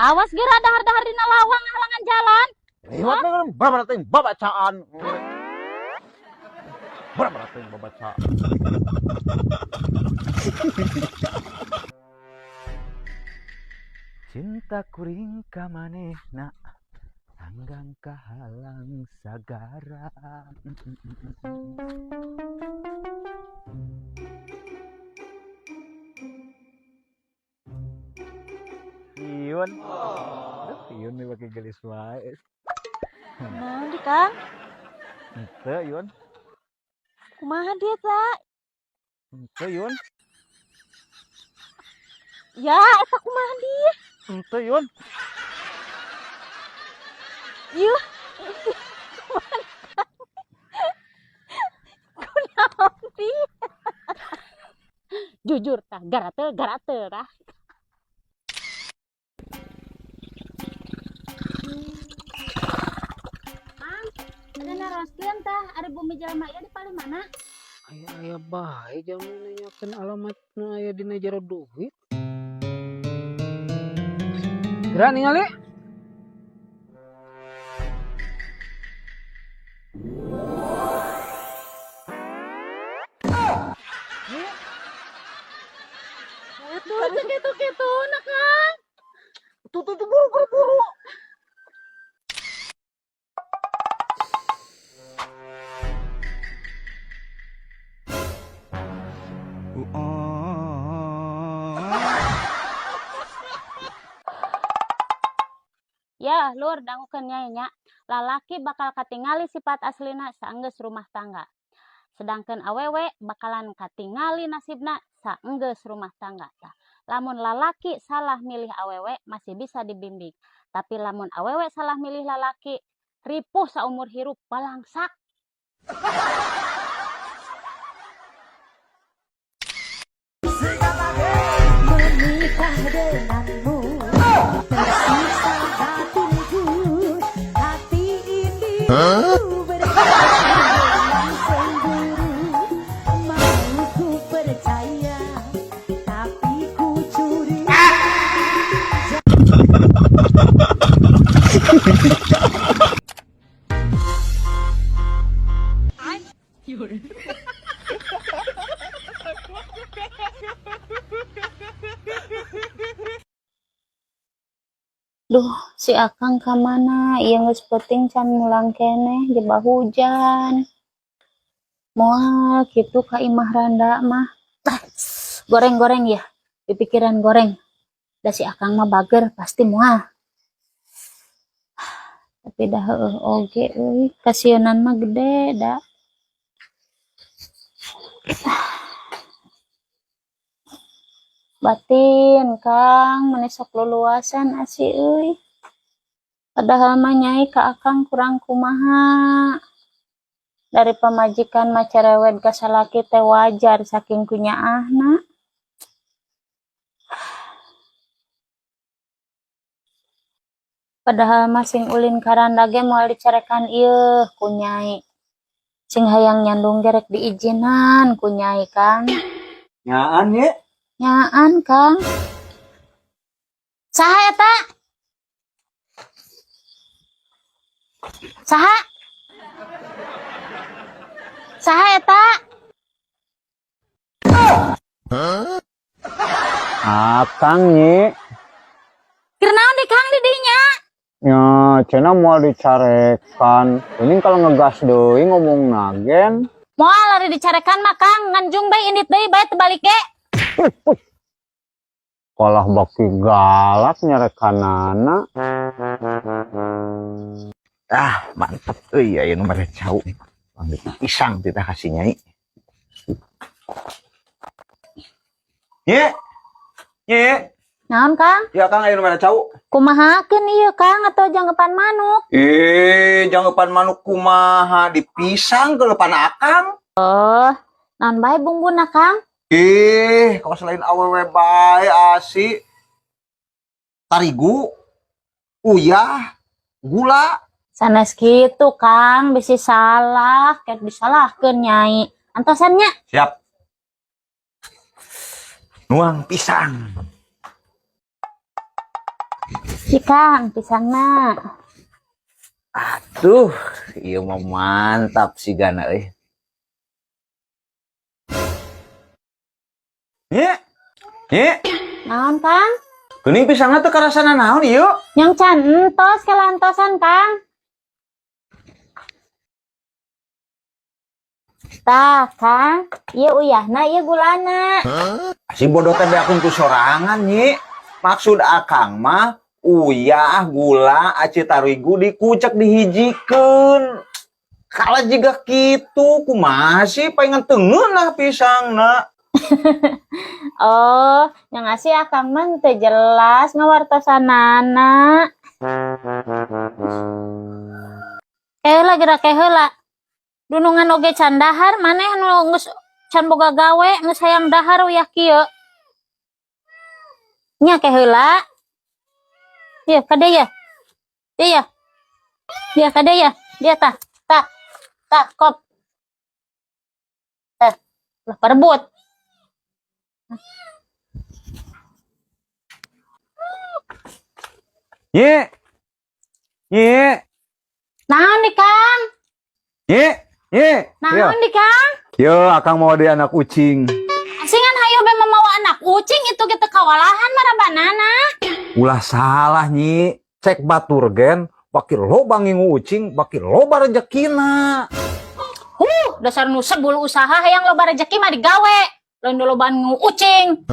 Awas geura dahar-dahar dina lawang halangan jalan. Lewat mah babar teh babacaan. Babar teh babacaan. Cinta kuring ka manehna hanggang kahalang sagara. Iyun. Aduh, Iyun nih pakai gelis wae. Naon di, Kang? Henteu, Yun. Kumaha dia ta? Henteu, Yun. Ya, eta kumaha dia? Henteu, Yun. Yuh. Kunaon dia? Jujur tah, garatel garatel tah. Mang, ada naroskeun tah, ari bumi jelema ieu di paling mana? Aya-aya bae jalma nanyakeun alamat nu aya dina jero duit. Geura ningali. Tuh, kitu-kitu na, Kang. Tuh tuh tuh buru buru buru. Ya, lur, dangukeun nyai nya. Lalaki bakal katingali sifat aslina saenggeus rumah tangga. Sedangkan awewe bakalan katingali nasibna saenggeus rumah tangga. Tah, lamun lalaki salah milih awewe masih bisa dibimbing. Tapi lamun awewe salah milih lalaki, ripuh saumur hirup balangsak. Menikah denganmu tersiksa batinku, hati ini ku berkata dengan cemburu, mau ku percaya tapi ku curiga. Duh, si Akang ka mana? Ieu geus peuting can mulang keneh, jebah hujan. Moal kitu ka imah randa mah. Tah, goreng-goreng ya, pipikiran goreng. Da si Akang mah bager, pasti moal. Tapi dah heueuh oge euy, kasieunan mah gede da. Batin, Kang, meni sok luluasan asi euy. Padahal mah nyai ka Akang kurang kumaha. Dari pamajikan mah cerewet ka salaki teh wajar saking kunyaahna. Padahal mah sing ulin ka randa ge moal dicarekan ieu ku nyai. Sing hayang nyandung ge rek diijinan ku nyai, Kang. Nyaan ye. Nyaan, Kang. Saha eta? Saha? Saha eta? Akang nyi. Keur naon di Kang di dinya? Ya, cenah moal dicarekan. Ini kalau ngegas deui ngomong nagen. Moal ari dicarekan mah, Kang, nganjung bae indit deui bae teu balik ge. Kalah baki galak nyarekanana. Ah, mantep euy aya nu mere cau. Pisang titah kasih nyai. Nye. Nye. Naon, Kang? Ya Kang aya nu mere cau. Kumahakeun ieu, Kang, atau janggepan manuk? Eh, janggepan manuk kumaha dipisang ke lepan akang. Oh, naon bae bumbuna, Kang? Eh, kalau selain awewe bae asi tarigu, uyah, gula. Sanes kitu, Kang, bisi salah, kayak disalahkeun nyai. Antosannya. Siap. Nuang pisang. Si Kang, pisangna. Aduh, ieu mah mantap sigana euy. Nyi. Nyi, Naon, Kang? Geuning pisangna teu karasana naon ieu? Yang can entos kelantosan, Kang. Tah, Kang. Ieu uyahna, ieu gulana. Si bodoh teh beakun ku sorangan, Nyi. Maksud akang mah uyah, gula, aci tarigu dikucek dihijikeun. Kala jiga kitu, kumaha sih pengen tengeunah pisangna. Oh, yang ngasih akang mah teu jelas ngawartosanana. Heula geura ke heula. Dunungan oge can dahar, maneh nu geus can boga gawe, geus hayang dahar uyah kieu. Nya ke heula. Ieu kade ya. Iya. Dia kade ya. Dia tah. Tah. Tah, kop. Tah. Lah parebut. Nyi. Nyi. Naon di Kang? Nyi. Nyi. Naon di Kang? Yo, akang mau di anak ucing. Asingan hayo be mamawa anak ucing itu kita kawalahan marabanana. Ulah salah, Nyi. Cek batur gen, baki loba ngingu ucing, baki loba rezekina. Dasar nu sebul usaha hayang loba rezeki mah digawe. Lain lobaan ngingu ucing.